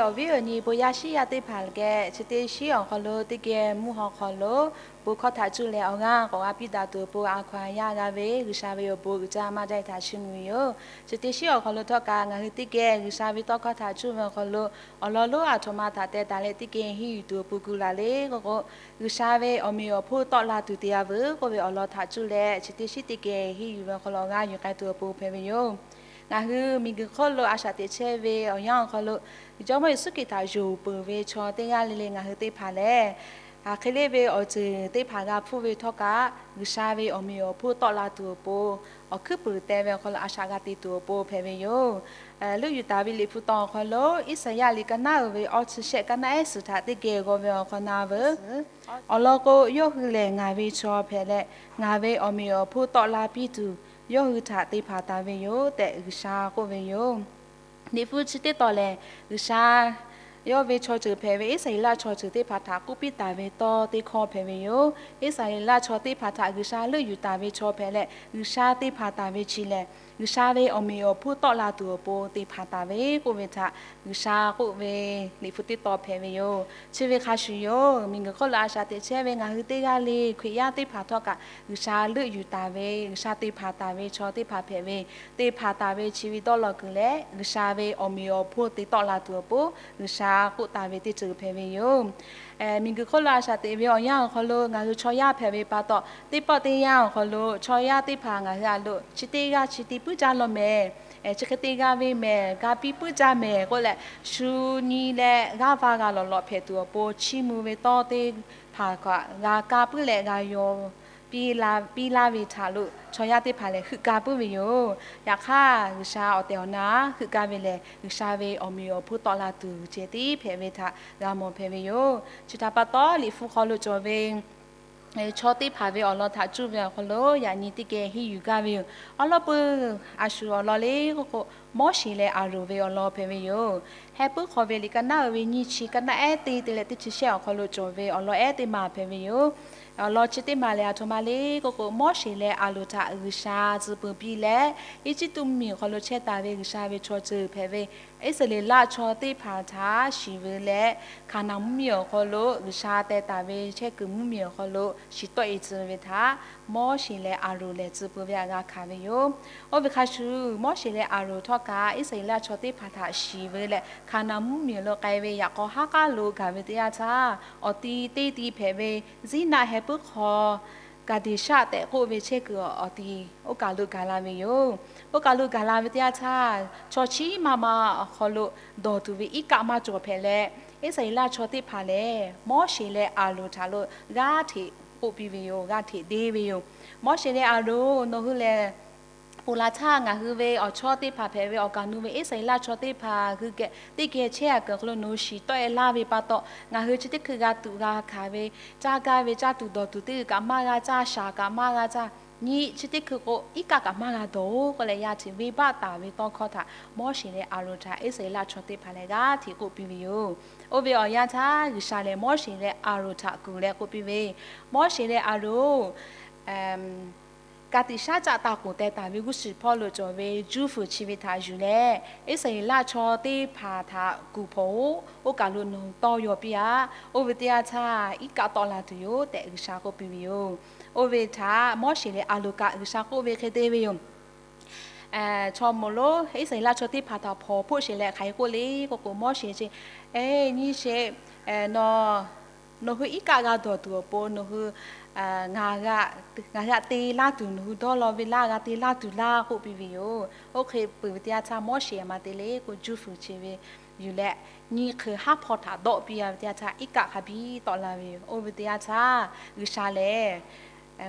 Awˬ viˉ awˬ nyi bon yaˇ shiˉ yaˇ teˇ hpaˍ geh, chi teˇ shiˉ awˬ hk'aw lo teˇ geh mvuhˇ haw hk'aw lo bon hkawˇ htaꞈ cuˇ leh awˬ g'aˇ k'awꞈ g'a piˇ daꞈ tuˬ awˬ pon a hkaw a yaˇ g'a ve G'uiˬsha ve awˬ bon uiˍ jaˇ maˇ jaˇ-e htaꞈ chiˇ mvuh ve yoˬ. Chi teˇ shiˉ awˬ hk'aw lo htawˇ kaꞈ ngaˬ hui teˇ geh G'uiˬsha ve tawˇ hkawˇ htaꞈ cuˇ ve awˬ hk'aw lo awˬ lawn lonˉ aˬ htoꞈ ma htaꞈ teh taˍ leh teˇ geh henˇ yuˬ tuˬ awˬ pon gu laˬ le k'oˆ k'o, G'uiˬsha ve awˬ meꞈ awˬ hponˇ tawˆ la tuˬ te a veuˬ k'oˆ ve awˬ lawn htaꞈ cuˇ leh chi teˇ shiˉ teˇ geh henˇ yuˬ ve awˬ hk'aw lo awˬ g'aˇ yuˬ k'ai tuˬ awˬ pon hpehꞈ ve yoˬ. Ngaˬ hui miˬguiˬ hk'oˆ lo a shaꞈ teꞈ chehˇ ve awˬ yanˇ awˬ hk'aw lo Jawˇmawˇ Yeˍsuˆ Hkriꞈ htaꞈ yonˍ peuˬ ve chaw teˇ g'aˇ le le ngaˬ hui teˇ hpaˍ lehˬ, hk'e le ve awˬ ceuˬ teˇ hpaˍ g'a hpfuhˇ ve htawˇ kaꞈ G'uiˬsha ve awˬ meꞈ awˬ hponˇ tawˆ la tuˬ awˬ pon awˬ hkuiˉ puiˍ teh ve awˬ hk'aw lo a shaꞈ g'a te tuˬ awˬ pon hpehꞈ ve yoˬ. Leuˆ yuˬ taˍ ve liꞈ hpu taw awˬ hk'aw lo Iˉsaˍyaˆ liꞈ ka naˉ uiˍ ve awˇ chi shehˆ ka naˉ ehˉ suhˍ htaꞈ teˇ geh g'aw ve awˬ hk'aw na veuˬ. Awˬ lawn k'o, yawˇ hui lehˬ ngaˬ ve chaw hpehꞈ leh, ngaˬ ve awˬ meꞈ awˬ hponˇ tawˆ la piˇ tuˬ yawˇ hui htaꞈ te hpanˍ taˍ ve yoˬ tehꞈ G'uiˬsha k'oˆ ve yoˬ. Liꞈ hpu chi teˇ tawn lehˬ, G'uiˬsha yawˇ ve chaw ceuˬ hpehꞈ ve Iˉsaˍreˍlaˆ chaw ceuˬ teˇ hpaˍ htaꞈ k'oˆ piˇ taˍ ve tawˇ teˇ hkawˇ hpehꞈ ve yoˬ. Iˉsaˍreˍlaˆ chaw teˇ hpaˍ htaꞈ G'uiˬsha leuˆ yuˬ taˍ ve chaw hpehꞈ leh, G'uiˬsha te hpanˍ taˍ ve chi lehˬ, G'uiˬsha ve awˬ meꞈ awˬ hponˇ tawˆ la tuˬ awˬ pon te hpanˍ taˍ ve k'oˆ ve htaꞈ G'uiˬsha k'oˆ ve liꞈ hpu teˇ tawn hpehꞈ ve yoˬ. Chi ve hk'a shuˍ yoˬ, miˬguiˬ hk'oˆ lo a shaꞈ teꞈ chehˇ ve ngaˬ hui teˇ g'aˇ le Hkriꞈ yaˇ teˇ hpaˍ htawˇ kaꞈ G'uiˬsha leuˆ yuˬ taˍ ve, G'uiˬsha te hpanˍ taˍ ve chaw teˇ hpaˍ hpehꞈ ve, te hpanˍ taˍ ve chi ve dawˇ law kuiˬ leh G'uiˬsha ve awˬ meꞈ awˬ hponˇ te tawˆ la tuˬ awˬ pon G'uiˬsha k'oˆ taˍ ve teˇ ceuˬ hpehꞈ ve yoˬ. Miˬguiˬ hk'oˆ lo a shaꞈ teꞈ ve awˬ yanˇ awˬ hk'aw lo ngaˬ hui chaw yaˇ hpehꞈ ve pa taw, teˇ pawˆ teˇ yanˇ awˬ hk'aw lo chaw yaˇ teˇ hpaˍ ngaˬ hui a loꞈ chi teˇ g'aˇ chi te puiˉ jaˇ law mehˍ, chi hk'e te g'a ve mehˍ, g'a piˇ puiˉ jaˇ mehˍ k'oˆ leh, shu nyi leh g'aˇ va g'a lawꞈ lawꞈ hpehꞈ tuˬ awˬ pon chiˇ mvuh ve tawˇ teˇ hpaˍ kaꞈ g'a kaˇ puiˉ leh g'a yaw piˇ laˇ ve htaꞈ lo chaw yaˇ teˇ hpaˍ lehˬ heuˆ gaˇ puiˉ ve yoˬ. Yaꞈ hk'aˇ, G'uiˬsha awˬ tehˬ awˬ na heuˆ gaˇ ve lehˬ, G'uiˬsha ve awˬ meꞈ awˬ hponˇ tawˆ la tuˬ ceh tiˉ hpehꞈ ve htaꞈ g'a mawˬ hpehꞈ ve yoˬ. Chi htaꞈ pa taw, liꞈ hpu hk'aw lo cawˬ ve chaw teˇ hpaˍ ve awˬ lawn htaꞈ cuˇ ve awˬ hk'aw lo yaꞈ nyi teˇ geh henˇ yuˬ gaˇ ve yoˬ. Awˬ lawn peuˬ, a shu awˬ lawn le k'oˆ k'o, Moˉseˍ leh Aˍronˍ ve awˬ lawn hpehꞈ ve yoˬ. Heh puiˉ hk'aw ve liꞈ ka naˉ uiˍ ve nyiˇ chi ka naˉ ehˉ teˇ te leh teˇ chi shehˆ awˬ hk'aw lo cawˬ ve awˬ lawn ehˉ teˇ maˬ hpehꞈ ve yoˬ. Awˬ lawn chi teˇ maˬ lehˬ aˬ htoꞈ ma le k'oˆ k'o, Moˉseˍ leh Aˍronˍ htaꞈ G'uiˬsha tcuh peuˬ piˇ leh, Eˇjiˇtuꞈ mvuhˇmiˬ awˬ hk'aw lo chehˇ taˍ ve G'uiˬsha ve chaw ceuˬ hpehꞈ ve Iˉsaˍreˍlaˆ chaw teˇ hpaˍ htaꞈ shiˍ veu leh, Hkaˍnanˍ mvuhˇmiˬ awˬ hk'aw lo G'uiˬsha teh taˍ ve chehˇ kuiˬ mvuhˇmiˬ awˬ hk'aw lo shiˍ tawˆ-e tcuh ve htaꞈ Moˉseˍ leh Aˍronˍ lehˬ tcuh peuˬ ve htaꞈ g'a hkanˍ ve yoˬ. Oˇ ve hk'a shuˍ, Moˉseˍ leh Aˍronˍ htawˇ kaꞈ Iˉsaˍreˍlaˆ chaw teˇ hpaˍ htaꞈ shiˍ veu leh, Hkaˍnanˍ mvuhˇmiˬ lo k'ai ve yaꞈ k'aw haˉ k'aˉ lo gaˬ ve teˇ yanˇ htaˇ, awˬ ti teˇ ti hpehꞈ ve Ziˉnaˆ heh puiˉ hk'aw Kaˍdeˍsaˆ tehꞈ k'oˆ ve chehˇ kuiˬ awˬ ti oˇ kaˬ lo gaˬ la ve yoˬ. Oˇ kaˬ lo gaˬ la ve teˇ yanˇ htaˇ, chaw chiˉ ma ma awˬ hk'aw lo dawˬ tuˬ ve iˉ kaˆ maˇ cawˬ hpehꞈ leh, Iˉsaˍreˍlaˆ chaw teˇ hpaˍ lehˬ Moˉseˍ leh Aˍronˍ htaꞈ lo g'aˇ hteꞈ k'oˆ piˇ ve yoˬ. G'aˇ hteꞈ deˇ ve yoˬ. Moˉseˍ leh Aˍronˍ, nawˬ hui lehˬ ponˬ laˬ htaˇ ngaˬ hui ve awˬ chawˇ teˇ hpaˍ hpehꞈ ve awˬ kaˍ nu ve Iˉsaˍreˍlaˆ chaw teˇ hpaˍ hui geh teˇ geh chehˇ a kuiˬ awˬ hk'aw lo nawˬ hui shiˍ tawˆ-e laˇ ve pa taw, ngaˬ hui chi teˇ hkui g'a tuꞈ g'a hkanˍ ve, caˇ gaˇ ve caˇ tuˬ dawˬ tuˬ teˇ g'uiˬ kaꞈ maˇ g'a caˇ, shaˍ kaꞈ maˇ g'a caˇ, nyi chi teˇ hkui k'o iˉ kaˆ kaꞈ maˇ g'a dawˬ-oˬ k'oˆ leh, yaˇ hteꞈ venˇbaˆ taˍ ve tawˇ hkawˇ htaꞈ Moˉseˍ leh Aˍronˍ htaꞈ Iˉsaˍreˍlaˆ chaw teˇ hpaˍ lehˬ g'aˇ hteꞈ k'oˆ piˇ ve yoˬ. Oˇ ve awˬ yanˇ htaˇ G'uiˬsha lehˬ Moˉseˍ leh Aˍronˍ htaꞈ kuˬ leh k'oˆ piˇ ve, Moˉseˍ leh Aˍronˍ, ka tiꞈ shaˉ caˆ taˇ k'oˍ teh taˍ ve g'uˇ suhˍ hpawˇ lo cawˬ ve juˇ fuiˍ chi ve htaꞈ yuˬ leh, Iˉsaˍreˍlaˆ chaw teˇ hpaˍ htaꞈ kuˬ hpawnˬ-oˬ. Oˇ kaˬ lo nawˬ hui tawˇ yaw piˇ-aꞈ. Oˇ ve teˇ yanˇ htaˇ iˉ kaˆ tawˆ la tuˬ yoˬ tehꞈ G'uiˬsha k'oˆ piˇ ve yoˬ. Oˇ ve htaꞈ Moˉseˍ leh Aˍronˍ kaꞈ G'uiˬsha k'oˆ ve hk'e te ve yoˬ. Chaw moˍ lonˉ Iˉsaˍreˍlaˆ chaw teˇ hpaˍ htaꞈ hpawnˬ hpoˆ sheˍ leh hk'aˬ hk'e k'oˆ le k'oˆ k'o, Moˉseˍ chi, Eˬ, nyi sheˍ, nawˬ hui iˉ kaˆ g'a dawˬ tuˬ awˬ pon nawˬ hui ngaˬ g'aꞈ te laˇ tuˬ nawˬ hui dawˇ law ve laˇ, g'a te laˇ tuˬ laˇ k'oˆ piˇ ve yoˬ. Oˇ hk'e peuˬ ve teˇ yanˇ htaˇ Moˉseˍ a ma te le k'o, juˇ fuiˍ chi ve yuˬ leh nyi hk'eu haˉ hpawˇ htaꞈ dawˆ piˇ a ve teˇ yanˇ htaˇ iˉ kaˆ hk'a biˇ tawˆ la ve yoˬ. Oˇ ve teˇ yanˇ htaˇ G'uiˬsha lehˬ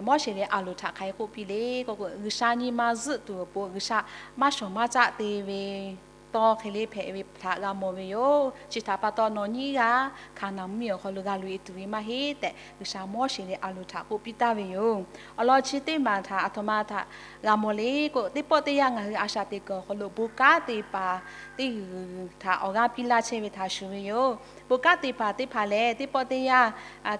Moˉseˍ leh Aˍronˍ htaꞈ hk'aˬ hk'e k'oˆ piˇ le k'oˆ k'o, G'uiˬsha nyi ma zuhˆ tuˬ awˬ pon G'uiˬsha maˇ shawˍ maˇ caˆ te ve tawˇ hk'e le hpehꞈ ve htaꞈ g'a mawˬ ve yoˬ. Chi htaꞈ pa taw nawˬ nyiˇ g'aˇ Hkaˍnanˍ mvuhˇmiˬ awˬ hk'aw lo g'a loꞈ-e tuˬ ve maˇ heˆ tehꞈ G'uiˬsha Moˉseˍ leh Aˍronˍ htaꞈ k'oˆ piˇ taˍ ve yoˬ. Awˬ lawn chi teˇ maˬ htaꞈ aˬ htoꞈ ma htaꞈ g'a mawˬ le k'o, teˇ pawˆ teˇ yanˇ ngaˬ hui a shaꞈ teꞈ kuiˬ awˬ hk'aw lo bon kanˉ te paˍ teˇ g'uiˬ htaꞈ awˬ g'aˇ piˇ laˇ chehˇ ve htaꞈ shuˍ ve yoˬ. Bon kanˉ te paˍ teˇ hpaˍ lehˬ, teˇ pawˆ teˇ yanˇ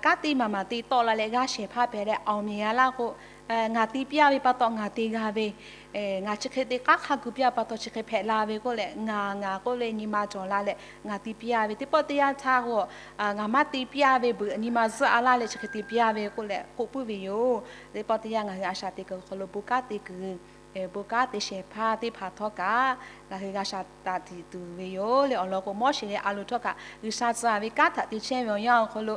kanˉ teˇ maˬ maˬ te tawˆ la leh g'aˇ shehˍ hpaˇ hpehꞈ leh awˬ meꞈ g'a laˇ k'o, Ngaˬ te piˇ-a ve pa taw ngaˬ te g'a ve, ngaˬ chi hk'e te k'aˉ hk'a gu piˇ-a pa taw chi hk'e hpehꞈ la ve k'oˆ leh, ngaˬ ngaˬ k'oˆ leh nyi ma cawˬ la leh ngaˬ te piˇ-a ve teˇ pawˆ teˇ yanˇ htaˇ k'o, ngaˬ maˇ te piˇ-a ve beuꞈ nyi ma zuhˆ-a laˇ leh chi hk'e te piˇ-a ve k'oˆ leh k'oˆ puiˉ ve yoˬ. Teˇ pawˆ teˇ yanˇ ngaˬ hui a shaꞈ teꞈ kuiˬ awˬ hk'aw lo bon kanˉ te kuiˬ, bon kanˉ te shehˍ hpaˇ teˇ hpaˍ htawˇ kaꞈ ngaˬ hui g'a shaˍ taˍ tiꞈ tuˬ ve yoˬ le. Awˬ lawn k'o, Moˉseˍ leh Aˍronˍ htawˇ kaꞈ G'uiˬsha tcuh-a ve kanˉ htaꞈ te chehˇ ve awˬ yanˇ awˬ hk'aw lo,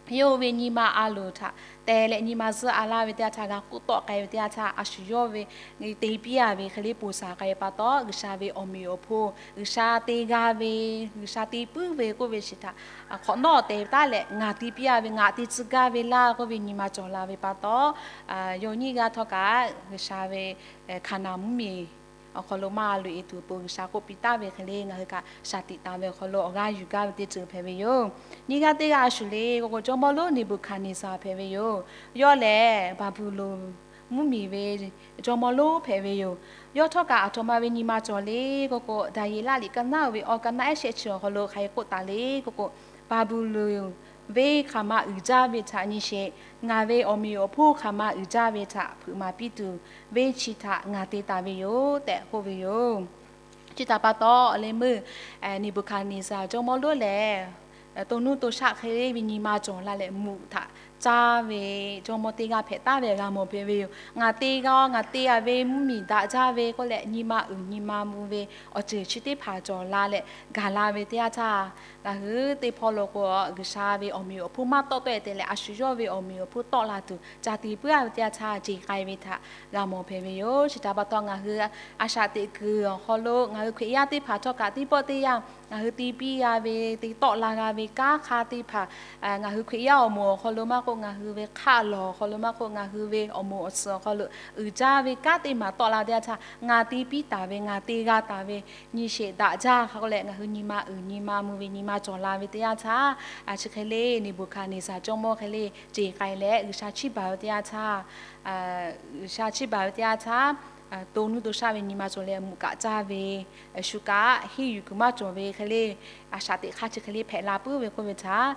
yawˇ hui ve nyi ma a loˍ htaꞈ te leh nyi ma zuhˆ-a laˇ ve teˇ yanˇ htaˇ, g'a k'oˆ tawˆ k'ai ve teˇ yanˇ htaˇ, a shu yawˇ ve te piˇ-a ve hk'e le ponˬ shaˍ k'ai pa taw, G'uiˬsha ve awˬ meꞈ awˬ hponˇ, G'uiˬsha te g'a ve, G'uiˬsha te puiˉ ve k'oˆ ve chi htaꞈ hk'awꞈ nawˉ te taˉ leh, ngaˬ te piˇ-a ve, ngaˬ te tcuh gaˇ ve laˇ k'oˆ ve nyi ma cawˬ la ve pa taw, yawˇ nyiˇ g'aˇ htawˇ kaꞈ G'uiˬsha ve Hkaˍnanˍ mvuhˇmiˬ awˬ hk'aw lo maˇ loꞈ-e tuˬ awˬ pon G'uiˬsha k'oˆ piˇ taˍ ve hk'e le, ngaˬ hui kaꞈ shaˍ tiꞈ taˍ ve awˬ hk'aw lo awˬ g'aˇ yuˬ gaˇ ve teˇ ceuˬ hpehꞈ ve yoˬ. Nyiˇ g'aˇ teˇ g'aˇ a shu le k'oˆ k'o, jawˇmawˇ lonˉ Neˍbuˍhkaˍneˍzaˍ hpehꞈ ve yoˬ. Yawˇ lehˬ Baˍbuˍlonˍ mvuhˇmiˬ ve jawˇmawˇ lonˉ hpehꞈ ve yoˬ. Yawˇ htawˇ kaꞈ aˬ htoꞈ ma ve nyi ma cawˬ le k'oˆ k'o, Daˍyeˍlaˆ liꞈ ka naˉ-o ve awˬ ka naˉ ehˉ shehˆ chi awˬ hk'aw lo hk'aˬ hk'e k'oˆ taˍ le k'oˆ k'o, Baˍbuˍlonˍ venˇ hk'aˬ ma uiˍ jaˇ ve htaꞈ nyi sheˍ. Ngaˬ ve awˬ meꞈ awˬ hponˇ hk'aˬ ma uiˍ jaˇ ve htaꞈ hpeuꞈ maˍ piˇ tuˬ, venˇ chi htaꞈ ngaˬ te taˍ ve yoˬ tehꞈ k'oˆ ve yoˬ. Chi htaꞈ pa taw, awˬ leh meuˇ Neˍbuˍhkaˍneˍzaˍ jawˇmawˇ lonˉ lehˬ, to nuˇ to shaˆ hk'e le ve nyi ma cawˬ la leh, mvuhꞈ htaꞈ caˇ ve jawˇmawˇ teˇ g'aˇ hpehꞈ taˍ ve g'a mawˬ hpehꞈ ve yoˬ. Ngaˬ te g'a, ngaˬ te-a ve mvuhˇmiˬ daꞈ jaˇ ve k'oˆ leh, nyi ma uiˍ nyi ma mvuh ve awˬ ceuˬ chi teˇ hpaˍ cawˬ la leh gaˬ la ve teˇ yanˇ htaˇ, ngaˬ hui teˇ hpawˇ lo k'o, G'uiˬsha ve awˬ meꞈ awˬ hponˇ maˇ tawˆ tawˆ-e te leh, a shu yawˇ ve awˬ meꞈ awˬ hponˇ tawˆ la tuˬ ca te puiˉ-a ve teˇ yanˇ htaˇ, ceˬ k'ai ve htaꞈ g'a mawˬ hpehꞈ ve yoˬ. Chi htaꞈ pa taw, ngaˬ hui a shaꞈ teꞈ kuiˬ awˬ hk'aw lo ngaˬ hui Hkriꞈ yaˇ teˇ hpaˍ htawˇ kaꞈ teˇ pawˆ teˇ yanˇ ngaˬ hui te piˇ g'a ve, te tawˆ la g'a ve kanˉ hk'a teˇ hpaˍ, ngaˬ hui Hkriꞈ yaˇ awˬ moˍ awˬ hk'aw lo maˇ k'oˆ, ngaˬ hui ve hk'aˆ lawˬ awˬ hk'aw lo maˇ k'oˆ, ngaˬ hui ve awˬ moˍ awˬ suhˍ awˬ hk'aw lo uiˍ jaˇ ve kanˉ teˇ maˬ tawˆ la teˇ yanˇ htaˇ, ngaˬ te piˇ taˍ ve, ngaˬ te g'a taˍ ve nyi sheˍ daꞈ jaˇ hk'a k'oˆ leh, ngaˬ hui nyi ma uiˍ nyi ma mvuh ve nyi ma cawˬ la ve teˇ yanˇ htaˇ, chi hk'e le Neˍbuˍhkaˍneˍzaˍ jawˇmawˇ hk'e le ceˬ k'ai leh G'uiˬsha chiˇ baˬ ve teˇ yanˇ htaˇ, G'uiˬsha chiˇ baˬ ve teˇ yanˇ htaˇ, to nuˇ to shaˆ ve nyi ma cawˬ leh mvuhꞈ kaꞈ caˇ ve, shu kaꞈ henˇ yuˬ kuiˬ maˇ cawˬ ve hk'e le, a shaꞈ teꞈ hk'aˇ chi hk'e le hpehꞈ la puiˉ ve k'oˆ ve htaꞈ,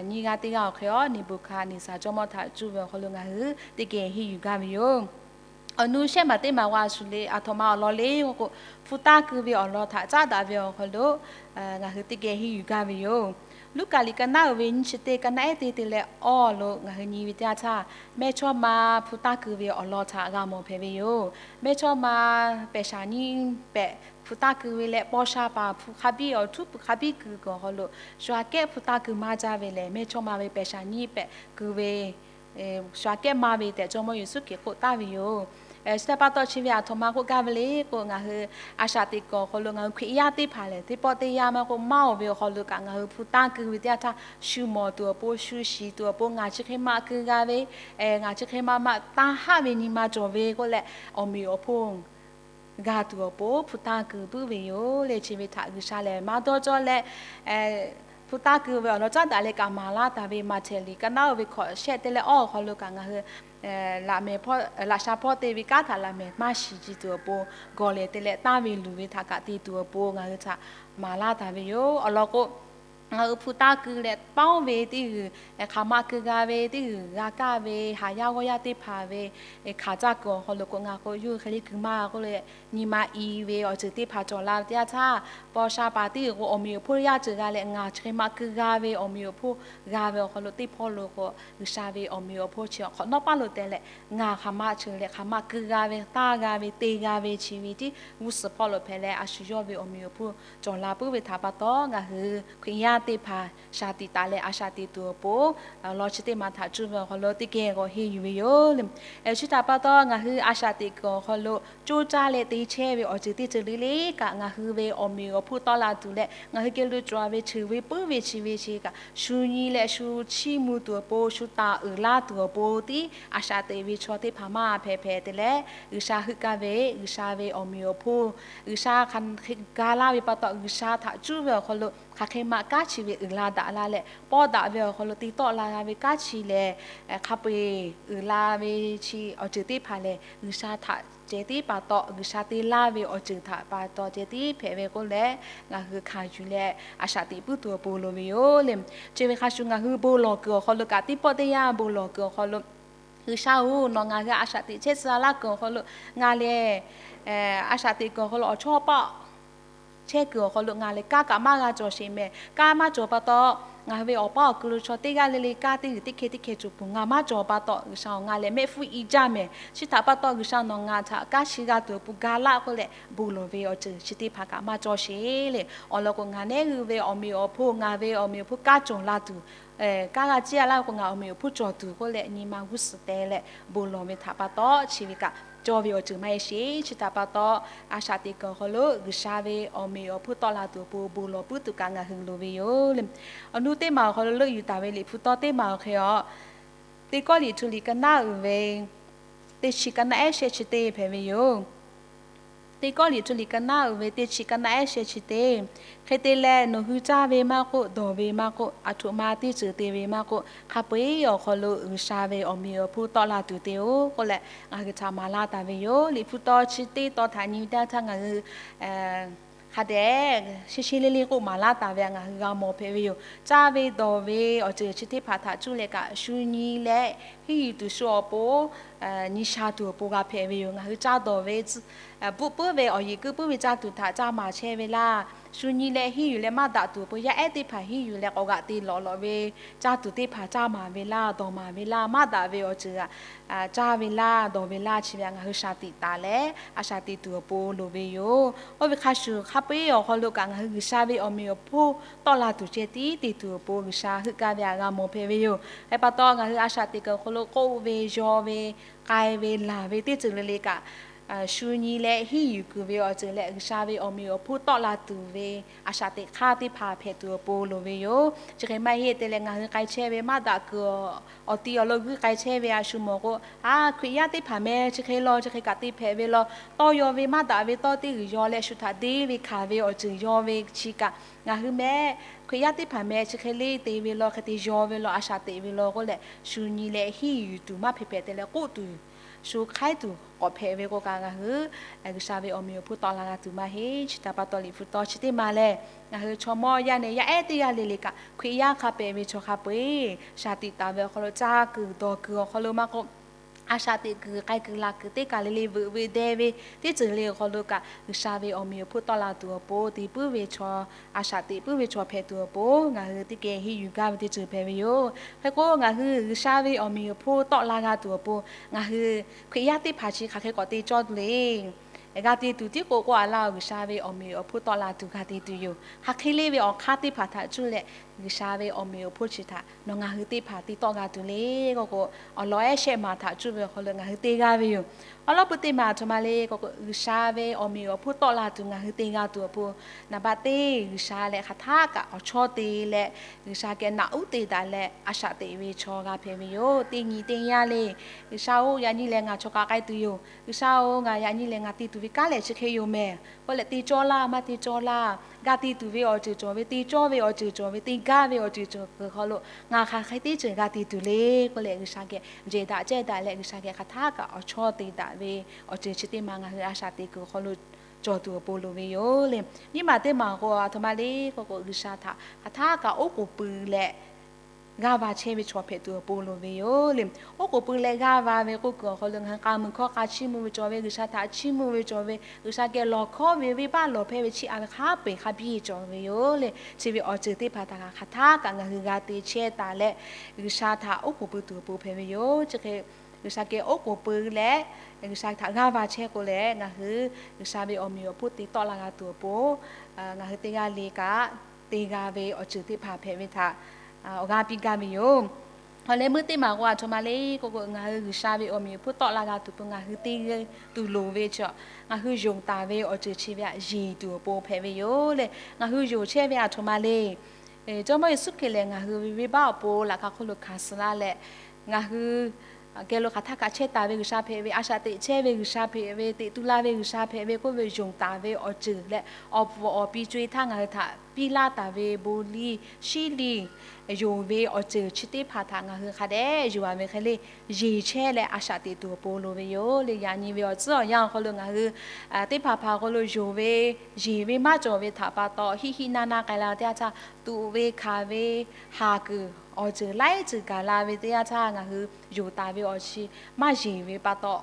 nyiˇ g'aˇ teˇ g'aˇ awˬ hk'e awˬ Neˍbuˍhkaˍneˍzaˍ jawˇmawˇ htaꞈ cuˇ ve awˬ hk'aw lo ngaˬ hui teˇ geh henˇ yuˬ gaˇ ve yoˬ. Awˬ nu shehˆ maˬ teˇ maˬ g'a shuˍ le, aˬ htoꞈ ma awˬ lawn le k'oˆ k'o, hpu taˇ keu ve awˬ lawn htaꞈ caˉ daꞈ ve awˬ hk'aw lo ngaˬ hui teˇ geh henˇ yuˬ gaˇ ve yoˬ. Luˉkaꞈ liꞈ ka naˉ-o ve nyiˇ chi teˇ ka naˉ ehˉ teˇ te leh awˇ lo ngaˬ hui nyi ve teˇ yanˇ htaˇ, mehˇchawˇma hpu taˇ keu ve awˬ lawn htaꞈ g'a mawˬ hpehꞈ ve yoˬ. Mehˇchawˇma pehˬ shaˍ nyiˇ pehꞈ hpu taˇ keu ve leh, paw sha paˍ hpu hk'a biˇ awˬ htuˉ hpu hk'a biˇ keu kuiˬ awˬ hk'aw lo shu aꞈ kehˉ hpu taˇ keu maˇ jaˇ ve lehˬ, mehˇchawˇma ve pehˬ shaˍ nyiˇ pehꞈ keu ve shu aꞈ kehˉ maˇ ve tehꞈ Jawˇmawˇ Yeˍsuˆ Hkriꞈ k'oˆ taˍ ve yoˬ. Chi htaꞈ pa taw chi ve aˬ htoꞈ ma k'oˆ gaˇ ve le k'o, ngaˬ hui a shaꞈ teꞈ kuiˬ awˬ hk'aw lo ngaˬ hui Hkriꞈ yaˇ teˇ hpaˍ lehˬ, teˇ pawˆ teˇ yanˇ maˇ k'oˆ, maˇ-oˬ ve awˬ hk'aw lo kaꞈ ngaˬ hui hpu taˇ keu ve teˇ yanˇ htaˇ, shu mawˬ tuˬ awˬ pon, shu shiˍ tuˬ awˬ pon, ngaˬ chi hk'e maˇ keu g'a ve, ngaˬ chi hk'e maˇ maˇ taˇ haˆ ve nyi ma cawˬ ve k'oˆ leh, awˬ meꞈ awˬ hponˇ g'a tuˬ awˬ pon hpu taˇ keu puiˉ ve yoˬ le. Chi ve htaꞈ G'uiˬsha lehˬ maˇ dawˇ cawˇ leh, hpu taˇ keu ve awˬ lawn caˉ daꞈ leh kaꞈ maˍ laˇ taˍ ve Maꞈhtehˍ liꞈ ka naˉ-o ve hkawꞈ shehˆ te leh awˇ awˬ hk'aw lo kaꞈ ngaˬ hui laꞈ sha hpawˇ te ve kanˉ htaꞈ laꞈ mehˍ maˇ shiˍ ji tuˬ awˬ pon, gawˬ lehˬ te leh tanˇ ve luˬ ve htaꞈ kaꞈ te tuˬ awˬ pon ngaˬ hui htaꞈ maˍ laˇ taˍ ve yoˬ. Awˬ lawn k'o, ngaˬ hui hpu taˇ keu leh pawnˉ ve teˇ g'uiˬ, hk'aˬ ma keu g'a ve teˇ g'uiˬ g'a kaˇ ve, haˍ yaˇ g'awˇ yaˇ teˇ hpaˍ ve hkanˍ caˇ kuiˬ awˬ hk'aw lo k'o, ngaˬ k'o yawˇ hui hk'e le keu maˇ k'oˆ leh, nyi ma i ve awˬ ceuˬ teˇ hpaˍ cawˬ la ve teˇ yanˇ htaˇ, paw sha paˍ teˇ g'uiˬ k'o awˬ meꞈ awˬ hponˇ yaˇ ceuˬ g'a leh, ngaˬ chi hk'e maˇ keu g'a ve awˬ meꞈ awˬ hponˇ g'a ve awˬ hk'aw lo teˇ hpawˇ lo k'o, G'uiˬsha ve awˬ meꞈ awˬ hponˇ chi awˬ hk'awꞈ nawˉ paˉ lo teh leh, ngaˬ hk'aˬ ma cheuˬ leh hk'aˬ ma keu g'a ve, taˇ g'a ve, te g'a ve chi ve tiˉ g'uˇ suhˍ hpawˇ lo hpehꞈ leh, a shu yawˇ ve awˬ meꞈ awˬ hponˇ cawˬ la puiˉ ve htaꞈ pa taw, ngaˬ hui Hkriꞈ yaˇ teˇ hpaˍ shaˍ tiꞈ taˍ leh a shaꞈ teꞈ tuˬ awˬ pon, awˬ lawn chi teˇ maˬ htaꞈ cuˇ ve awˬ hk'aw lo teˇ geh k'awꞈ henˇ yuˬ ve yoˬ. Chi htaꞈ pa taw, ngaˬ hui a shaꞈ teꞈ kuiˬ awˬ hk'aw lo coˇ caˇ leh te chehˇ ve awˬ ceuˬ teˇ ceuˬ le le kaꞈ, ngaˬ hui ve awˬ meꞈ awˬ hponˇ tawˆ la tuˬ leh, ngaˬ hui geh lo cawˬ ve ceuˬ ve puiˉ ve chi ve chi kaꞈ, shu nyi leh shu chiˇ mvuh tuˬ awˬ pon, shu taˍ uiˍ laˇ tuˬ awˬ pon tiˉ a shaꞈ teꞈ ve chaw teˇ hpaˍ maˇ hpehꞈ hpehꞈ te leh, G'uiˬsha heuˆ gaˇ ve, G'uiˬsha ve awˬ meꞈ awˬ hponˇ, G'uiˬsha hk'aˬ hk'e ga laˇ ve pa taw, G'uiˬsha htaꞈ cuˇ ve awˬ hk'aw lo hk'aˬ hk'e maꞈ kanˉ chi ve uiˍ la daꞈ la leh, pawˇ daꞈ ve awˬ hk'aw lo te tawˆ la g'a ve kanˉ chi lehˬ, hk'a peu-eˬ uiˍ la ve chi awˬ ceuˬ teˇ hpaˍ lehˬ, G'uiˬsha htaꞈ ceh tiˉ pa taw, G'uiˬsha te laˇ ve awˬ ceuˬ htaꞈ pa taw ceh tiˉ hpehꞈ ve k'oˆ leh, ngaˬ hui hkanˍ yuˬ leh a shaꞈ teꞈ puiˉ tuˬ awˬ pon loˍ ve yoˬ le. Chi ve hk'a shuˍ ngaˬ hui bon lawˬ kuiˬ awˬ hk'aw lo kaꞈ, teˇ pawˆ teˇ yanˇ bon lawˬ kuiˬ awˬ hk'aw lo G'uiˬsha-oˬ, nawˬ ngaˬ hui a shaꞈ teꞈ chehˇ tcuh laˇ kuiˬ awˬ hk'aw lo ngaˬ lehˬ, a shaꞈ teꞈ kuiˬ awˬ hk'aw lo awˬ chawˇ paˆ chehˇ kuiˬ awˬ hk'aw lo ngaˬ lehˬ kanˉ kaꞈ maˇ g'a cawˬ sheˍ mehˍ. Kanˉ maˇ cawˬ pa taw, ngaˬ hui ve awˬ paˉ awˬ kuiˬ lo chaw teˇ g'aˇ le le kanˉ teˇ g'uiˬ teˇ hkeh teˇ hkeh cawˬ peuˬ, ngaˬ maˇ cawˬ pa taw, G'uiˬsha-oˬ, ngaˬ lehˬ mehˆ hpfuhˇ i jaˇ mehˍ. Chi htaꞈ pa taw, G'uiˬsha nawˬ ngaˬ htaꞈ kanˉ shi g'a tuˬ awˬ pon ga laˆ k'oˆ leh bon lawˬ ve awˬ ceuˬ chi teˇ hpaˍ kaꞈ maˇ cawˬ sheˍ le. Awˬ lawn k'o, ngaˬ nehˉ hui ve awˬ meꞈ awˬ hponˇ, ngaˬ ve awˬ meꞈ awˬ hponˇ kanˉ cawˬ la tuˬ, kanˉ g'a ciˇ laˇ k'o, ngaˬ awˬ meꞈ awˬ hponˇ cawˬ tuˬ k'oˆ leh nyi ma g'uˇ suhˍ te leh bon lawˬ ve htaꞈ pa taw, chi ve kaꞈ cawˬ ve awˬ ceuˬ maˇ heˆ sheˍ. Chi htaꞈ pa taw, a shaꞈ teꞈ kuiˬ awˬ hk'aw lo G'uiˬsha ve awˬ meꞈ awˬ hponˇ tawˆ la tuˬ awˬ pon bon lawˬ puiˉ tuˬ kaꞈ ngaˬ hui loˍ ve yoˬ le. Awˬ nu teˇ maˬ awˬ hk'aw lo leuˆ yuˬ taˍ ve Liꞈ hpu tawˇ teˇ maˬ awˬ hk'e a, Teˇ Kawˇrenˍhtuˆ liꞈ ka naˉ uiˍ ve teˇ chi ka naˉ ehˉ shehˆ chi teˇ hpehꞈ ve yoˬ. Teˇ Kawˇrenˍhtuˆ liꞈ ka naˉ uiˍ ve teˇ chi ka naˉ ehˉ shehˆ chi teˇ. Hk'e te leh, nawˬ hui caˇ ve maˇ k'oˆ, dawˬ ve maˇ k'oˆ, aˬ htoꞈ ma teˇ ceuˬ te ve maˇ k'oˆ, hk'a peu-eˬ awˬ hk'aw lo G'uiˬsha ve awˬ meꞈ awˬ hponˇ tawˆ la tuˬ te-oˬ k'oˆ leh, ngaˬ hui htaꞈ maˍ laˇ taˍ ve yoˬ. Liꞈ hpu tawˇ chi teˇ tawn htaꞈ nyi ve teˇ yanˇ htaˇ ngaˬ hui hk'a dehꞈ sheh sheh le le k'oˆ maˍ laˇ taˍ ve ngaˬ hui g'a mawˬ hpehꞈ ve yoˬ. Caˇ ve dawˬ ve awˬ ceuˬ chi teˇ hpaˍ htaꞈ cuˇ leh kaꞈ, shu nyi leh henˇ yuˬ tuˬ shu awˬ pon nyi sha tuˬ awˬ pon g'a hpehꞈ ve yoˬ. Ngaˬ hui caˇ dawˬ ve, bvuhˆ puiˉ ve awˬ yeˬ keu puiˉ ve caˇ tuˬ htaꞈ caˇ maˍ chehˇ ve laˇ. Shu nyi leh henˇ yuˬ leh maˇ daꞈ tuˬ awˬ pon yaˇ ehˉ teˇ hpaˍ henˇ yuˬ leh k'awꞈ g'aꞈ te lawꞈ lawꞈ ve caˇ tuˬ teˇ hpaˍ caˇ maˍ ve laˇ, dawˬ maˍ ve laˇ, maˇ daꞈ ve awˬ ceuˬ htaꞈ caˇ ve laˇ, dawˬ ve laˇ, chi ve htaꞈ ngaˬ hui shaˍ tiꞈ taˍ leh a shaꞈ teꞈ tuˬ awˬ pon loˍ ve yoˬ. Oˇ ve hk'a shuˍ, hk'a peu-eˬ awˬ hk'aw lo kaꞈ ngaˬ hui G'uiˬsha ve awˬ meꞈ awˬ hponˇ tawˆ la tuˬ ceh tiˉ te tuˬ awˬ pon G'uiˬsha heuˆ gaˇ ve htaꞈ g'a mawˬ hpehꞈ ve yoˬ. Hk'e pa taw, ngaˬ hui a shaꞈ teꞈ kuiˬ awˬ hk'aw lo k'oˆ ve, yaw ve, k'ai ve, laˬ ve teˇ ceuˬ le le kaꞈ, shu nyi leh henˇ yuˬ kuiˬ ve awˬ ceuˬ leh G'uiˬsha ve awˬ meꞈ awˬ hponˇ tawˆ la tuˬ ve a shaꞈ teꞈ hk'aˇ teˇ hpaˍ hpehꞈ tuˬ awˬ pon loˍ ve yoˬ. Chi hk'e maˇ heˆ te leh, ngaˬ hui k'ai chehˇ ve maˇ daꞈ kuiˬ awˬ ti awˬ lo g'uiˇ k'ai chehˇ ve a shu mawˬ k'o, a, Hkriꞈ yaˇ teˇ hpaˍ meh chi hk'e law chi hk'e kaꞈ te hpehꞈ ve law, tawˇ yaw ve maˇ daꞈ ve tawˇ teˇ g'uiˬ yaw leh shu htaꞈ deˇ ve hkanˍ ve awˬ ceuˬ yaw ve chi kaꞈ, ngaˬ hui meh Hkriꞈ yaˇ teˇ hpaˍ meh chi hk'e le te ve law, hk'e te yaw ve law, a shaꞈ teꞈ ve law k'oˆ leh, shu nyi leh henˇ yuˬ tuˬ maˇ hpehꞈ hpehꞈ te leh k'oˆ tuˬ, shu hk'aiˉ tuˬ k'awꞈ hpehꞈ ve k'o kaꞈ, ngaˬ hui G'uiˬsha ve awˬ meꞈ awˬ hponˇ tawˆ la g'a tuˬ maˇ heˆ. Chi htaꞈ pa taw, Liꞈ hpu tawˇ chi teˇ maˬ lehˬ, ngaˬ hui chaw mawˇ yaˇ neh yaˇ ehˉ teˇ g'aˇ le le kaꞈ, Hkriꞈ yaˇ hk'a pehꞈ ve chaw hk'a peu-eˬ shaˍ tiꞈ taˍ ve awˬ hk'aw lo, caˇ kuiˬ dawˬ kuiˬ awˬ hk'aw lo maˇ k'oˆ, a shaꞈ teꞈ kuiˬ, k'ai kuiˬ, laˬ kuiˬ teˇ kaˬ le le veuꞈ ve deh ve teˇ ceuˬ le awˬ hk'aw lo kaꞈ, G'uiˬsha ve awˬ meꞈ awˬ hponˇ tawˆ la tuˬ awˬ pon te puiˉ ve chaw, a shaꞈ teꞈ puiˉ ve chaw hpehꞈ tuˬ awˬ pon ngaˬ hui teˇ geh henˇ yuˬ gaˇ ve teˇ ceuˬ hpehꞈ ve yoˬ. Hk'e k'o, ngaˬ hui G'uiˬsha ve awˬ meꞈ awˬ hponˇ tawˆ la g'a tuˬ awˬ pon ngaˬ hui Hkriꞈ yaˇ teˇ hpaˍ chi hk'aˬ hk'e k'awꞈ te cawˇ tuˬ le. G'a te tuˬ tiˉ k'o k'oˆ a laˇ-oˬ, G'uiˬsha ve awˬ meꞈ awˬ hponˇ tawˆ la tuˬ g'a te tuˬ yoˬ. Hk'aˬ hk'e le ve awˬ hk'aˇ teˇ hpaˍ htaꞈ cuˇ leh G'uiˬsha ve awˬ meꞈ awˬ hponˇ chi htaꞈ nawˬ ngaˬ hui teˇ hpaˍ te tawˆ g'a tuˬ le k'oˆ k'o, awˬ lawn ehˉ shehˆ maˬ htaꞈ cuˇ ve awˬ hk'aw lo ngaˬ hui te g'a ve yoˬ. Awˬ lawn pui teˇ maˬ aˬ htoꞈ ma le k'oˆ k'o, G'uiˬsha ve awˬ meꞈ awˬ hponˇ tawˆ la tuˬ ngaˬ hui te g'a tuˬ awˬ pon, naˍ baˆ teˇ G'uiˬsha leh hk'aˬ htaˆ kaꞈ awˬ chawˇ te leh, G'uiˬsha geh naꞈ uˉ te daꞈ leh a shaꞈ teꞈ ve chaw g'a hpehꞈ ve yoˬ. Teˇ nyi teˇ yanˇ le, G'uiˬsha-oˬ, yaꞈ nyi lehˬ ngaˬ chaw kaꞈ k'ai tuˬ yoˬ. G'uiˬsha-oˬ, ngaˬ yaꞈ nyi lehˬ ngaˬ te tuˬ ve kanˉ lehˬ chi hk'e yoˬ mehˬ k'oˆ leh te cawˇ laˇ, maˇ te cawˇ laˇ. G'a te tuˬ ve awˬ ceuˬ cawˬ ve, te cawˇ ve awˬ ceuˬ cawˬ ve, te gaˇ ve awˬ ceuˬ cawˬ kuiˬ hk'aw lo ngaˬ hk'aˬ hk'e teˇ ceuˬ g'a te tuˬ le k'oˆ leh, G'uiˬsha geh jehˬ daꞈ cehˇ daꞈ leh G'uiˬsha geh hk'aˬ htaˆ kaꞈ awˬ chawˇ te daꞈ ve awˬ ceuˬ chi teˇ maˬ ngaˬ hui a shaꞈ teꞈ kuiˬ awˬ hk'aw lo cawˬ tuˬ awˬ pon loˍ ve yoˬ le. Nyiˇ maˬ teˇ maˬ k'o aˬ htoꞈ ma le k'oˆ k'o, G'uiˬsha htaꞈ hk'aˬ htaˆ kaꞈ oˉ k'oˍ pui leh g'aˇ va chehˇ ve chaw hpehꞈ tuˬ awˬ pon loˍ ve yoˬ le. Oˉ k'oˍ pui leh g'aˇ va ve k'oˆ kuiˬ awˬ hk'aw lo ngaˬ hui k'a muiˬ hkawˇ k'a chiˇ mvuh ve cawˬ ve, G'uiˬsha htaꞈ chiˇ mvuh ve cawˬ ve, G'uiˬsha geh lawˬ hkawˉ ve venˇbaˆ lawˬ hpehˇ ve chiˇ a ve hk'a peu-eˬ hk'a biˇ cawˬ ve yoˬ le. Chi ve awˬ ceuˬ teˇ hpaˍ htaꞈ kaꞈ hk'aˬ htaˆ kaꞈ ngaˬ hui g'a te chehˇ taˍ leh, G'uiˬsha htaꞈ oˉ k'oˍ pui tuˬ awˬ pon hpehꞈ ve yoˬ. Chi hk'e G'uiˬsha geh oˉ k'oˍ pui leh G'uiˬsha htaꞈ g'aˇ va chehˇ k'o leh, ngaˬ hui G'uiˬsha ve awˬ meꞈ awˬ hponˇ te tawˆ la g'a tuˬ awˬ pon ngaˬ hui teˇ g'aˇ le kaꞈ te g'a ve awˬ ceuˬ teˇ hpaˍ hpehꞈ ve htaꞈ awˬ g'aˇ piˇ gaˇ ve yoˬ. Awˬ leh meuˇ teˇ maˬ k'o aˬ htoꞈ ma le k'oˆ k'o, ngaˬ hui G'uiˬsha ve awˬ meꞈ awˬ hponˇ tawˆ la g'a tuˬ pon ngaˬ hui te tuˬ loˍ ve chi, ngaˬ hui yonˍ taˍ ve awˬ ceuˬ chi ve htaꞈ yeˬ tuˬ awˬ pon hpehꞈ ve yoˬ le. Ngaˬ hui yonˍ chehˇ ve aˬ htoꞈ ma le. Jawˇmawˇ Yeˍsuˆ Hkriꞈ lehˬ ngaˬ hui ve venˇbaˆ awˬ pon laꞈ ka hk'oˆ lo hkanˍ suh laˇ leh, ngaˬ hui geh lo hk'aˬ htaˆ kaꞈ chehˇ taˍ ve G'uiˬsha hpehꞈ ve, a shaꞈ teꞈ chehˇ ve G'uiˬsha hpehꞈ ve, teꞈ tu la ve G'uiˬsha hpehꞈ ve k'oˆ ve yonˍ taˍ ve awˬ ceuˬ leh awˬ pfuhˍ awˬ pi co-e htaˇ ngaˬ hui htaꞈ piˇ laˇ taˍ ve bon liˇ shiˉ liˇ yonˍ ve awˬ ceuˬ chi teˇ hpaˍ htaꞈ ngaˬ hui hk'a dehꞈ yonˍ a ve hk'e le, yeˬ chehˇ leh a shaꞈ teꞈ tuˬ awˬ pon loˍ ve yoˬ le. Yaꞈ nyi ve awˬ tcuhˉ awˬ yanˇ awˬ hk'aw lo ngaˬ hui teˇ hpaˍ hpaˍ hk'aw lo yonˍ ve, yeˬ ve maˇ cawˬ ve htaꞈ pa taw hiˆ hiˆ naˇ naˇ k'ai la teˇ yanˇ htaˇ, tuꞈ ve hkanˍ ve haˍ kuiˬ awˬ ceuˬ laiˉ ceuˬ gaˬ la ve teˇ yanˇ htaˇ, ngaˬ hui yonˍ taˍ ve awˬ chi maˇ yeˬ ve pa taw,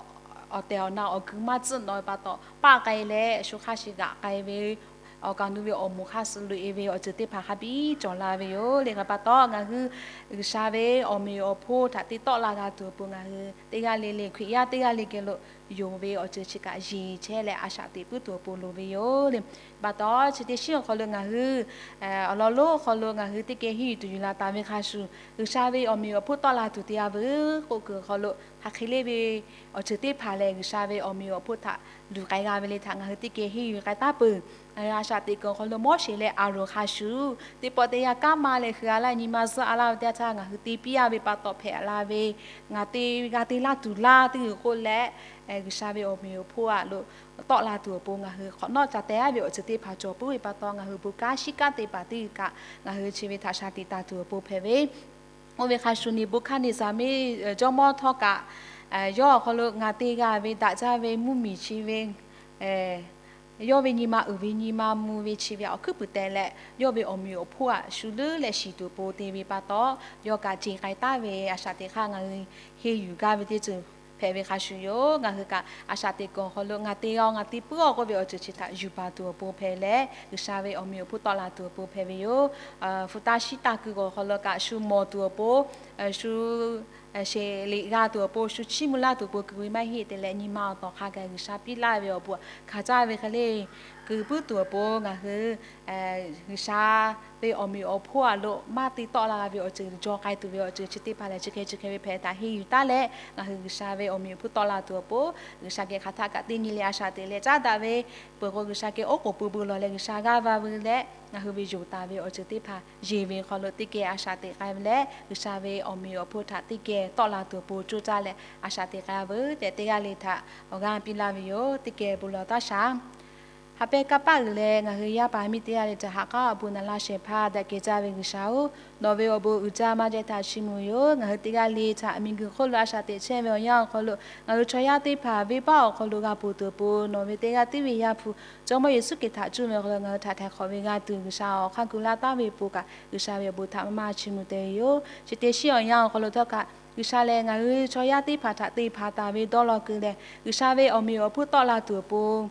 awˬ tehˬ awˬ na awˬ geu maˇ tcuhˆ nawꞈ ve pa taw, paˆ k'ai leh shu hk'a shuˍ g'aꞈ k'ai ve, awˬ kaˍ nu ve awˬ moˍ hk'a suh loꞈ e ve awˬ ceuˬ teˇ hpaˍ hk'a biˇ cawˬ la ve yoˬ. Leh hk'e pa taw, ngaˬ hui G'uiˬsha ve awˬ meꞈ awˬ hponˇ htaꞈ te tawˆ la g'a tuˬ awˬ pon ngaˬ hui teˇ g'aˇ le le, Hkriꞈ yaˇ teˇ g'aˇ le geh lo yonˍ ve awˬ ceuˬ chi kaꞈ yeˬ chehˇ leh a shaꞈ teꞈ puiˉ tuˬ awˬ pon loˍ ve yoˬ. Leh pa taw, chi teˇ shinˉ awˬ hk'aw lo ngaˬ hui awˬ lawn lonˉ awˬ hk'aw lo ngaˬ hui teˇ geh henˇ yuˬ tuˬ yuˬ la taˍ ve hk'a shuˍ, G'uiˬsha ve awˬ meꞈ awˬ hponˇ tawˆ la tuˬ teˇ yanˇ vuiˬ k'oˆ kuiˬ awˬ hk'aw lo, hk'aˬ hk'e le ve awˬ ceuˬ teˇ hpaˍ lehˬ, G'uiˬsha ve awˬ meꞈ awˬ hponˇ htaꞈ luˬ k'ai g'a ve le htaꞈ ngaˬ hui teˇ geh henˇ yuˬ k'ai taˉ peuˬ. Ngaˬ hui a shaꞈ teꞈ kuiˬ awˬ hk'aw lo Moˉseˍ leh Aˍronˍ hk'a shuˍ, teˇ pawˆ teˇ yanˇ kanˉ ma leh hui a laˇ nyi ma zuhˆ a laˇ ve teˇ yanˇ htaˇ, ngaˬ hui te piˇ a ve pa taw hpehꞈ la ve, ngaˬ te g'a te laˇ tuˬ laˇ teˇ g'uiˬ k'oˆ leh, G'uiˬsha ve awˬ meꞈ awˬ hponˇ a lo tawˆ la tuˬ awˬ pon ngaˬ hui hk'awꞈ nawˉ ca teh a ve awˬ ceuˬ teˇ hpaˍ cawˬ puiˉ ve pa taw, ngaˬ hui bon kanˉ shiˉ kanˉ te paˍ teˇ g'uiˬ kaꞈ ngaˬ hui chi ve htaꞈ shaˍ tiꞈ taˍ tuˬ awˬ pon hpehꞈ ve, oˇ ve hk'a shuˍ Neˍbuˆhkaˆneˍzaˍ miˇ jawˇmawˇ htawˇ kaꞈ, yawˇ awˬ hk'aw lo ngaˬ te g'a ve daꞈ jaˇ ve mvuhˇmiˬ chi ve yawˇ ve nyi ma uiˍ ve nyi ma mvuh ve chi ve awˬ hkuiˉ puiˍ teh leh, yawˇ ve awˬ meꞈ awˬ hponˇ aꞈ shu leuˉ leh shiˍ tuˬ awˬ pon te ve pa taw, yawˇ kaꞈ ce k'ai taˉ ve a shaꞈ teꞈ hk'aˇ ngaˬ hui henˇ yuˬ gaˇ ve teˇ ceuˬ hpehꞈ ve hk'a shuˍ yoˬ. Ngaˬ hui kaꞈ a shaꞈ teꞈ kuiˬ awˬ hk'aw lo ngaˬ te g'a-o, ngaˬ te puiˉ-a k'oˆ ve awˬ ceuˬ chi htaꞈ yuˬ baˬ tuˬ awˬ pon hpehꞈ leh, G'uiˬsha ve awˬ meꞈ awˬ hponˇ tawˆ la tuˬ awˬ pon hpehꞈ ve yoˬ. Hpu taˇ shiˉ taˇ kuiˬ awˬ hk'aw lo kaꞈ shu mawˬ tuˬ awˬ pon, shu sheˍ liꞈ g'a tuˬ awˬ pon, shu chiˇ mvuh laˇ tuˬ awˬ pon keu ve maˇ heˆ te leh, nyi ma awˬ tawˍ hk'a gaˬ G'uiˬsha piˇ laˇ ve awˬ bon hk'a caˇ ve hk'e le keu puiˉ tuˬ awˬ pon ngaˬ hui G'uiˬsha ve awˬ meꞈ awˬ hponˇ aꞈ lo maˇ te tawˆ la g'a ve awˬ ceuˬ, jaw k'ai tuˬ ve awˬ ceuˬ chi teˇ hpaˍ lehˬ, chi hk'e chi hk'e ve hpehꞈ htaꞈ henˇ yuˬ taˉ leh, ngaˬ hui G'uiˬsha ve awˬ meꞈ awˬ hponˇ tawˆ la tuˬ awˬ pon, G'uiˬsha geh hk'aˬ htaˆ kaꞈ teˇ nyi leh a shaꞈ teꞈ leh caˉ daꞈ ve peuˬ k'o, G'uiˬsha geh oˉ k'oˍ pui pui lawˬ leh G'uiˬsha g'aˇ va ve leh, ngaˬ hui ve yonˍ taˍ ve awˬ ceuˬ teˇ hpaˍ yeˬ ve hk'aw lo teˇ geh a shaꞈ teꞈ k'ai ve leh, G'uiˬsha ve awˬ meꞈ awˬ hponˇ htaꞈ teˇ geh tawˆ la tuˬ awˬ pon coˇ caˇ leh a shaꞈ teꞈ k'ai a veuˬ tehꞈ, teˇ g'aˇ le htaꞈ awˬ g'aˇ piˇ laˇ ve yoˬ. Teˇ geh bon lawˬ taˇ shaˍ. Ha pehˇ kanˇ paˆ uiˍ leh, ngaˬ hui yaˇ paˍ miˇ teˇ g'aˇ le htaꞈ ha k'aˉ awˬ bon naˍ laˇ shehˍ hpaˇ daꞈ kehˬ jaˇ ve G'uiˬsha-oˬ, nawˬ ve awˬ bon uiˍ jaˇ maˇ jaˇ htaꞈ chiˇ mvuh yoˬ. Ngaˬ hui teˇ g'aˇ le htaꞈ miˬguiˬ hk'oˆ lo a shaꞈ teꞈ chehˇ ve awˬ yanˇ awˬ hk'aw lo, ngaˬ hui chaw yaˇ teˇ hpaˍ venˇbaˆ awˬ hk'aw lo g'a ponˬ tuˬ awˬ pon, nawˬ ve teˇ g'aˇ tiˉ ve Yaˇ hpu Jawˇmawˇ Yeˍsuˆ Hkriꞈ htaꞈ cuˇ ve awˬ hk'aw lo ngaˬ hui htaꞈ htaiˍ hk'awꞈ ve g'a tuˬ, G'uiˬsha awˬ hk'aˇ gu laˇ taˍ ve awˬ pon kaꞈ, G'uiˬsha ve awˬ bon htaꞈ maˇ maˇ chiˇ mvuh te ve yoˬ. Chi teˇ shinˉ awˬ yanˇ awˬ hk'aw lo htawˇ kaꞈ, G'uiˬsha lehˬ ngaˬ hui chaw yaˇ teˇ hpaˍ htaꞈ te hpanˍ taˍ ve dawˇ law keu leh, G'uiˬsha ve awˬ meꞈ awˬ hponˇ tawˆ la tuˬ awˬ pon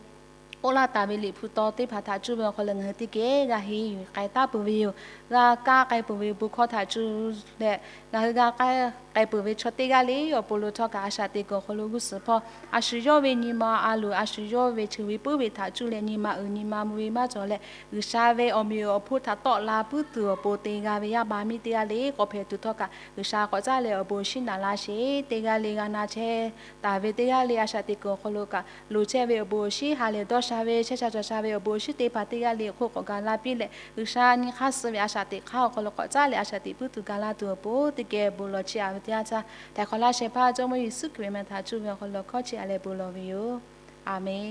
k'oˆ laˇ taˍ ve liꞈ hpu taw teˇ hpaˍ htaꞈ cuˇ ve awˬ hk'aw lo ngaˬ hui teˇ geh g'a henˇ yuˬ k'ai taˍ peuˬ ve yoˬ. G'a kaˇ k'ai peuˬ ve bon hkawˇ htaꞈ cuˇ leh, ngaˬ hui g'a kaˇ k'ai peuˬ ve chaw teˇ g'aˇ le awˬ pon lo htawˇ kaꞈ, a shaꞈ teꞈ kuiˬ awˬ hk'aw lo g'uˇ suhˍ hpawˇ a shu yawˇ ve nyi ma a loˍ, a shu yawˇ ve cheuˬ ve puiˉ ve htaꞈ cuˇ leh nyi ma uiˍ nyi ma mvuh ve maˇ cawˬ leh, G'uiˬsha ve awˬ meꞈ awˬ hponˇ htaꞈ tawˆ la puiˉ tuˬ awˬ pon te g'a ve yaˇ paˍ miˇ teˇ g'aˇ le k'awꞈ hpehꞈ tuˬ htawˇ kaꞈ, G'uiˬsha k'awꞈ caˉ leh awˬ bon awˬ shinˉ naˍ laˇ sheˍ. Teˇ g'aˇ le g'a na chehˇ taˍ ve teˇ g'aˇ le a shaꞈ teꞈ kuiˬ awˬ hk'aw lo kaꞈ, loˍ chehˇ ve awˬ bon awˬ shinˉ, ha lehˬ dawˇ sha ve chehˇ sha cawˬ sha ve awˬ bon awˬ shinˉ teˇ hpaˍ teˇ g'aˇ le hk'oˆ k'awꞈ ga laˇ piˇ leh, G'uiˬsha nyi hk'aˇ suh ve a shaꞈ teꞈ hk'aˇ awˬ hk'aw lo k'awꞈ caˉ leh a shaꞈ teꞈ puiˉ tuˬ ga laˇ tuˬ awˬ pon teˇ geh bon lawˬ chiˇ a ve teˇ yanˇ htaˇ, htaiˍ hk'awꞈ laˇ shehˍ hpaˇ Jawˇmawˇ Yeˍsuˆ Hkriꞈ ve meh htaꞈ cuˇ ve awˬ hk'aw lo hkawˇ chiˇ a leh bon lawˬ ve yoˬ. Aˍmenˍ.